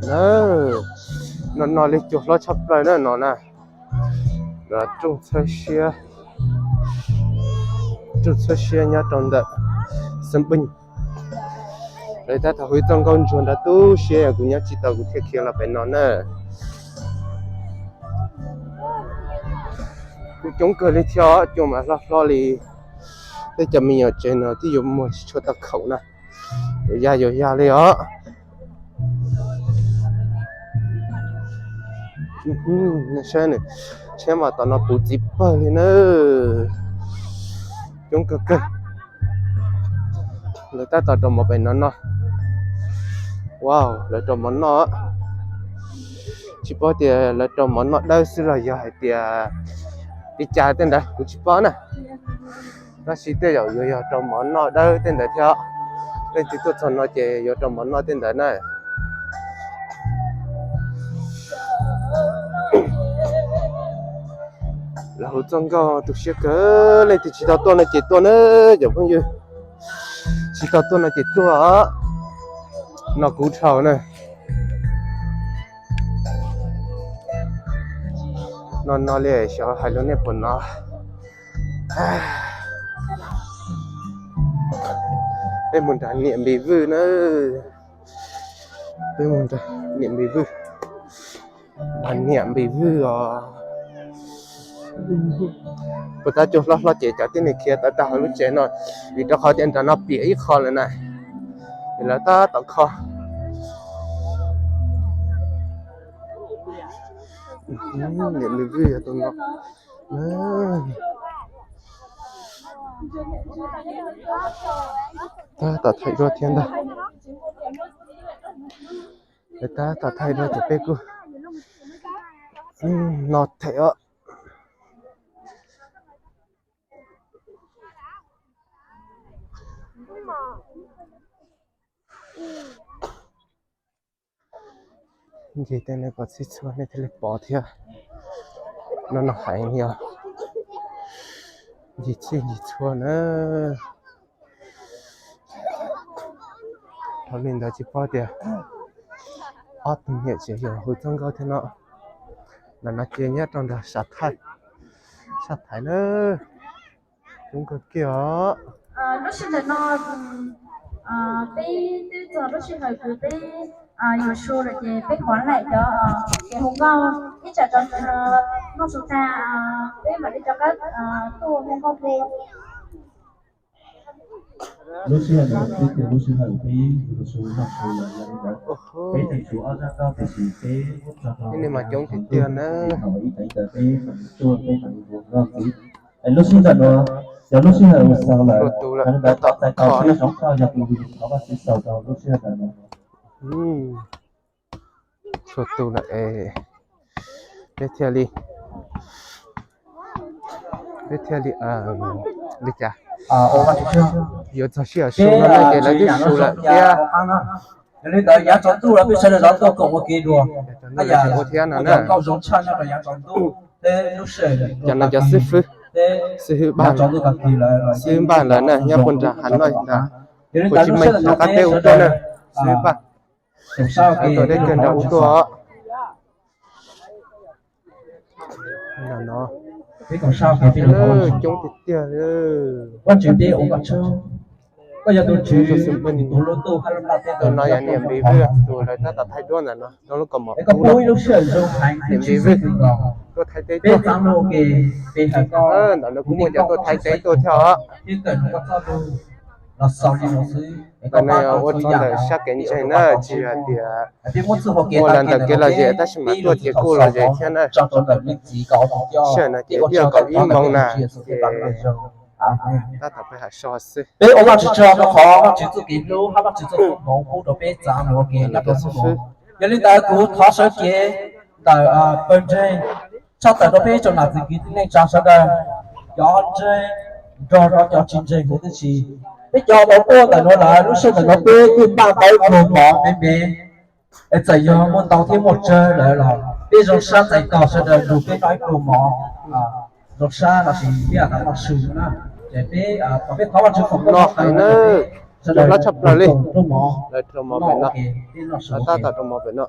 No no li cua hlob tshaj plaws na no na. Rooj txhawb siab, rooj txhawb siab nyob rau ntawm Xeeb Pij. Lawv tab tom hu txoj nkauj ntsuag nrov tu siab, kuv nyob tsis tau kuv thiaj khiav los pem no na. Kuj coob kawg li thiab os, cua mas hlob hlob li. Tej cov me nyuam tsev no twb yuav muag tsis tshua tau khoom na. Yuav yog yuav yog li os. Saib, tshiab mas tom no puv txiv pawg li na. Coob kawg kawg. Lawv tab tom rau mov pem no noj. Wow, lawv rau mov noj. Tsis paub tias lawv rau mov noj dawb xwb los yog hais tias li cas tej ntawd kuv tsis paub na. Tab sis tej zaum yuav yog rau mov noj dawb tej ntawd thiab. Leej twg tuaj txog no ces yuav rau mov noj tej ntawd na. Lawv hu txoj nkauj tu siab kawg, leej twg tsis tau tuaj no ces tuaj na cov phooj ywg. Tsis tau tuaj no ces tuaj os. No kuv dhau na. No no li xyov hais lus nej puas hnov. Peb mus nrog niam Npis Vwj na. Peb mus nrog niam Npis Vwj. Niam Npis Vwj os. Puas tab cua hlob hlob ces cov tib neeg khiav tawm tag hauv lub tsev no, vim rau qhov tias nram no piam ib qho lawm na. Lawv tab tom kho. Niam Npis Vwj yog tus no. Tab tom thaij duab thiab ntag. Tab tom thaij duab ces peb kuj no them os. Ncig tej no kom txhij txhua nej thiaj li pom thiab. No no hais yog ncig txhij ncig txhua na. Dhau li ntawd tsis paub tias ob tug niam tsev yuav hu txoj nkauj thiab no. Ntawm no ces nyob rau ntawm Sab Thaiv, Sab Thaiv na. Coob kawg kiag os. Lub sij hawm no peb twb txog lub sij hawm kws peb yuav su lawm ces peb kuv laim cov kev hu nkauj ib tsam rau ntawm no noj su tag, peb mam li rov qab tuaj hu nkauj dua. Lub sij hawm no twb yog lub sij hawm peb yuav su noj su lawm, yog li ntawd peb tseem tshuav ob zaj nkauj tiam sis peb muab tso rau mas coob tiag tiag na. Ib tag ib tag peb mam tuaj peb mam hu nkauj ntxiv. Lub sij hawm no yog lub sij hawm uas xaus lawm, yog li ntawd tos txais tos saib zoo koj yog tus thov Vajtswv xaus rau lub sij hawm ntawd no. Txhua tus lawm es peb thiaj li, peb thiaj li, li cas, yuav txog sij hawm su no ces lawv twb su lawm thiab. Yog li ntawd yav tsaus ntuj lawm peb sawv daws zov tuaj koom ua ke dua. Ua thiab no na. Cov no cov xib fwb, xib hwb Npaj, xib hwb Npaj lawv na nyob puag nram Hav Nois ntag. Kuv tsis meem rov qab teb ua tuaj na, xib hwb Npaj. Tuaj deb kawg nrog ua tuaj. Coob tiag tiag li. Tus no yog niam Npis Vwj tus lawv tab tom thaij duab ntawm no rau lub kaus mom kub no. Niam Npis Vwj tuaj thaij teb tuaj. Ntawm no kuj muaj cov tuaj thaij teb tuaj thiab os. Ntawm no yog ua txog ntawm sab kev ntseeg na, tsis yog tias ua los ntawm kev lom zem tab sis mas tuaj ces kuj lom zem thiab na. Sij hawm no ces twb yog kaum ib moos na, ces tab tom peb hav so xwb. Peb ua Vajtswv tsaug rau qhov Vajtswv txoj kev hlub hab Vajtswv txoj koob hmoov pub rau peb txav nuav ke nyob rau xwb. Yog li ntawd kuv thov sawv kev ntawm pawg ntseeg tshaj tawm rau peb tsoom nam txiv kwv tij neej tsa sawv daws, cov ntseeg nrog rau cov tsis ntseeg huv tib si. Peb cov tau tuaj ntawm nuav lawm lub sij hawm ntawm nuav peb kuj npaj tau ib pluag mov me me. Es txawm yog muaj ntau thiab muaj tsawg lawm los peb zoo sab txais tos sawv daws nrug peb noj ib pluag mov, zoo sab los sis peb noj su na. Ces peb, peb thov Vajtswv foom koob hmoov rau sawv daws tshaj plaws li. Lawv rau mov pem no, lawv tab tom rau mov pem no.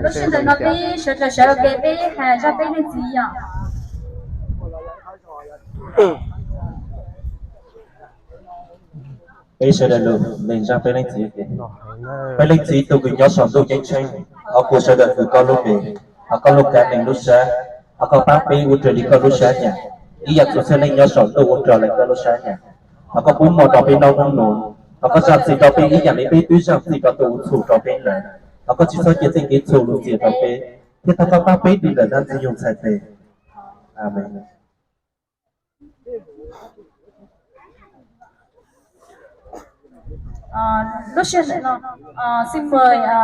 Lub sij hawm no peb sawv daws sawv ua ke peb has zaj peb leej txiv yom. Peb sawv daws lus lees zaj peb leej txiv. Peb leej txiv tus kws nyob saum ntuj ceeb tsheej, thov kuv sawv daws hwm koj lub npe, thov koj lub kav neeg lub sab, thov koj pab peb ua raws li koj lub sab nyam, ib yam txhua txhia neej nyob saum ntuj ua raws li koj lub sab nyam. Thov koj pub mov rau peb noj hnub no, thov koj zam txim rau peb ib yam li peb twb zam txim rau tus ua txhum rau peb ntawd. Thov koj tsis txhob cia txeeb kev txhum lug txias rau peb, thiab thov koj pab peb dim ntawm dab ntxwg nyoog txhais tes. Amees. Lub sij hawm no, xin mời, à,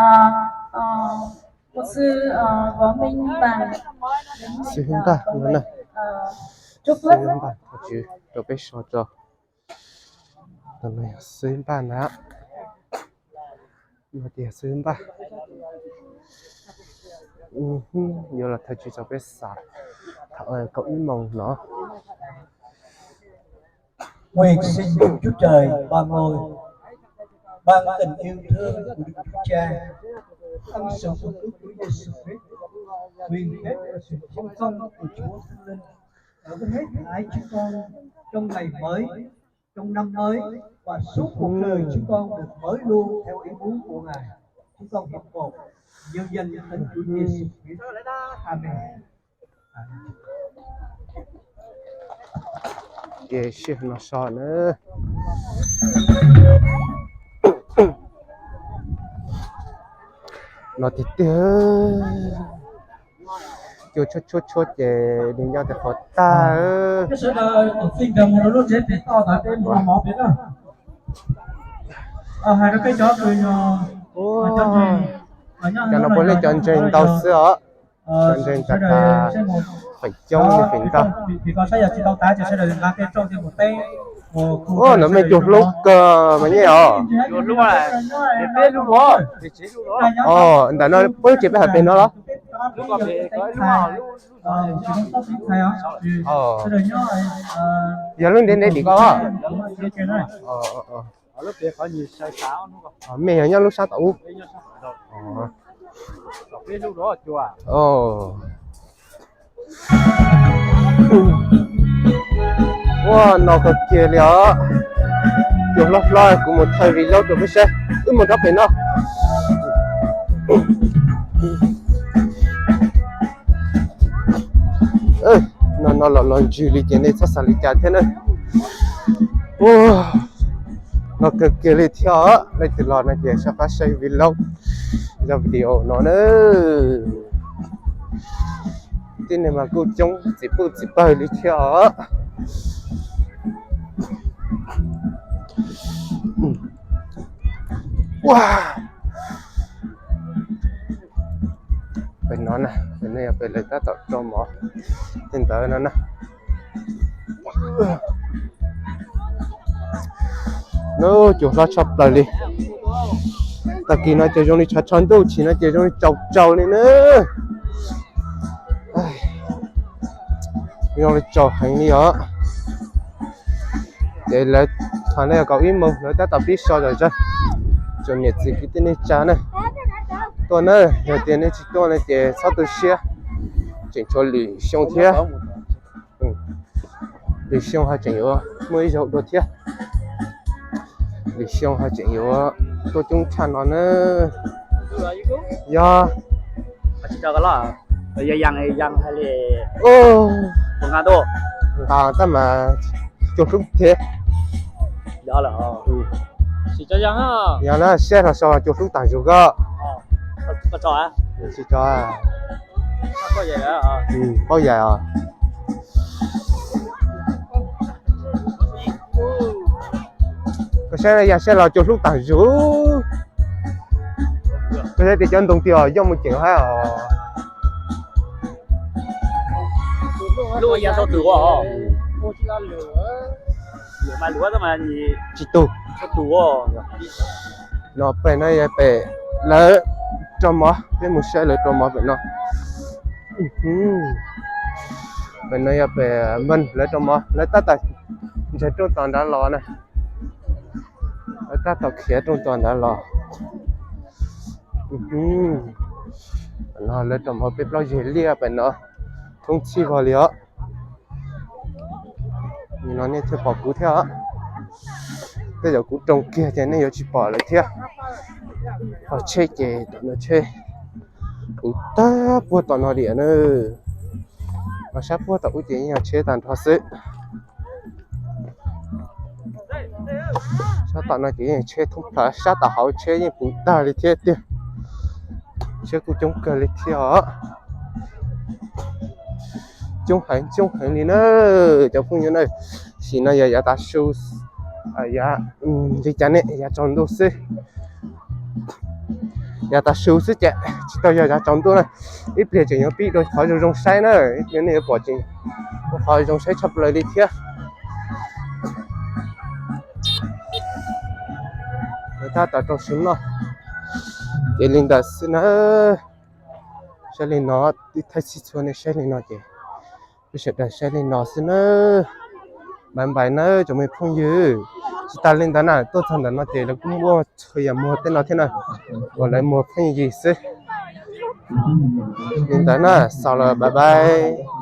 à, mục sư, à, Võ Minh Bằng đến, à, có lời, à, chúc phước. Xib Npaj, thov Tswv rau peb so tso. Xib Npaj na. No tias Xib Npaj yuav los thov Tswv tso peb xav thaum kaum ib moos no. Nguyện xin Đức Chúa Trời Ba Ngôi, ban tình yêu thương của Đức Chúa Cha, ân sủng của Chúa Giêsu Christ, quyền phép và sự thông công của Chúa Thánh Linh ở với hết thảy chúng con trong ngày mới, trong năm mới và suốt cuộc đời chúng con được mới luôn theo ý muốn của Ngài. Chúng con hiệp một, dâng dâng thánh Chúa Giêsu Christ. Amen. Ces sij hawm no so na. No tiag tiag. Cua tshuab tshuab tshuab ces nws nyob tias qhov tag. Cov no puav leej cov ntseeg ntau xwb os. Cov ntseeg tas tas feem coob li feem ntau. Ua, ntawm mej cua hlub kawg mas nyej os. Os, ntawm no puab lub tsev peb hais pem no los? Yog lub ntev ntev dim ko. Mej yog nyob lub sab tom ub. Ua, no kawg kiag li os. Cua hlob hlob, kuv mus thaij vlog rau peb saib. Wb mus rau pem no. No no los los ntsws li ces nej txhob xav li cas thiab na. Ua, no kawg kiag li thiab os. Leej twg los no ces soj qab saib vlog, zaj video no na. Tib neeg mas kuj coob txiv pwj txiv pawg li thiab os. Ua, pem no na, pem no yog pem lawv tab tom rau mov tej ntawd no na. Lub cua hlob tshaj plaws li. Tag kis no ces zoo li tshav tshav ntuj, chim no ces zoo li tsaus tsaus li na. Zoo li tsaus heev li os. Ces lawv thaum no yog kaum ib moos, lawv tab tom pib so zom zaws. Tsoom niam txiv kwv tij neej tsa na, tuaj na, yog tias nej tsis tuaj no ces txhob tu siab, tseem tshuav lwm xyoo thiab. Lwm xyoo ho tseem yuav muaj ib zaug dua thiab. Lwm xyoo ho tseem yuav tuaj coob tshaj no na. Yog, nqa tab mas cua hlub thiab. Yog na, siab hlo so cua hlub taag zug ko. Tsis tso, paub yam os. Koj saib yog siab hlo cua hlub taag zug. Koj saib tias cov ntoo twg os, yoj mus ceev hab os. Tsis tug. No pem no yog pem lawv rau mov, peb mus saib lawv rau mov pem no. Pem no yog pem lawv rau mov, lawv tab tom ntsaig rooj tos nrad los na. Lawv tab tom khiav rooj tos nrad los. Ub, no lawv rau hauv peb plaub zeg liaj pem no, thoob txhij vog li os. Nim no nej thiaj pom kuv thiab os. Tej zaum kuv roos kiag ces nej yuav tsis pom lawm thiab. Ho tsheb ces tom no tsheb puv tag puag tom no diam na. Ho sab puag tom ub ces yeej yog tsheb tag nrho xwb. Sab tom no ces yeej tsheb thoob plaws, sab tom hauv tsheb yeej puv tag li thiab tiag. Tsheb kuj coob kawg li thiab os. Coob heev coob heev li na cov phooj ywg na. Sim no yog yav tav su, yav, li cas ne, yav tsaus ntuj xwb. Yav tav su xwb ces tsis tau yog yav tsaus ntuj na. Ib pliag tseem yuav pib dua qhov zoo zoo saib na, ib pliag nej yuav pom tseem ua qhov zoo saib tshaj plaws li thiab. Tab tom rau su noj ces li ntawd xwb na. Saib li no, tib thaij txhij txhua nej saib li no ces peb sawv daws saib li no xwb na. Bye bye nawb cov me phooj ywg. Tsis tas li ntawd na, tuaj txog ntawm no ces lawv kuj muaj txhua yam muag tej no thiab na, uas lawv muag pheej yig xwb. Li ntawd na, xaus los bye bye.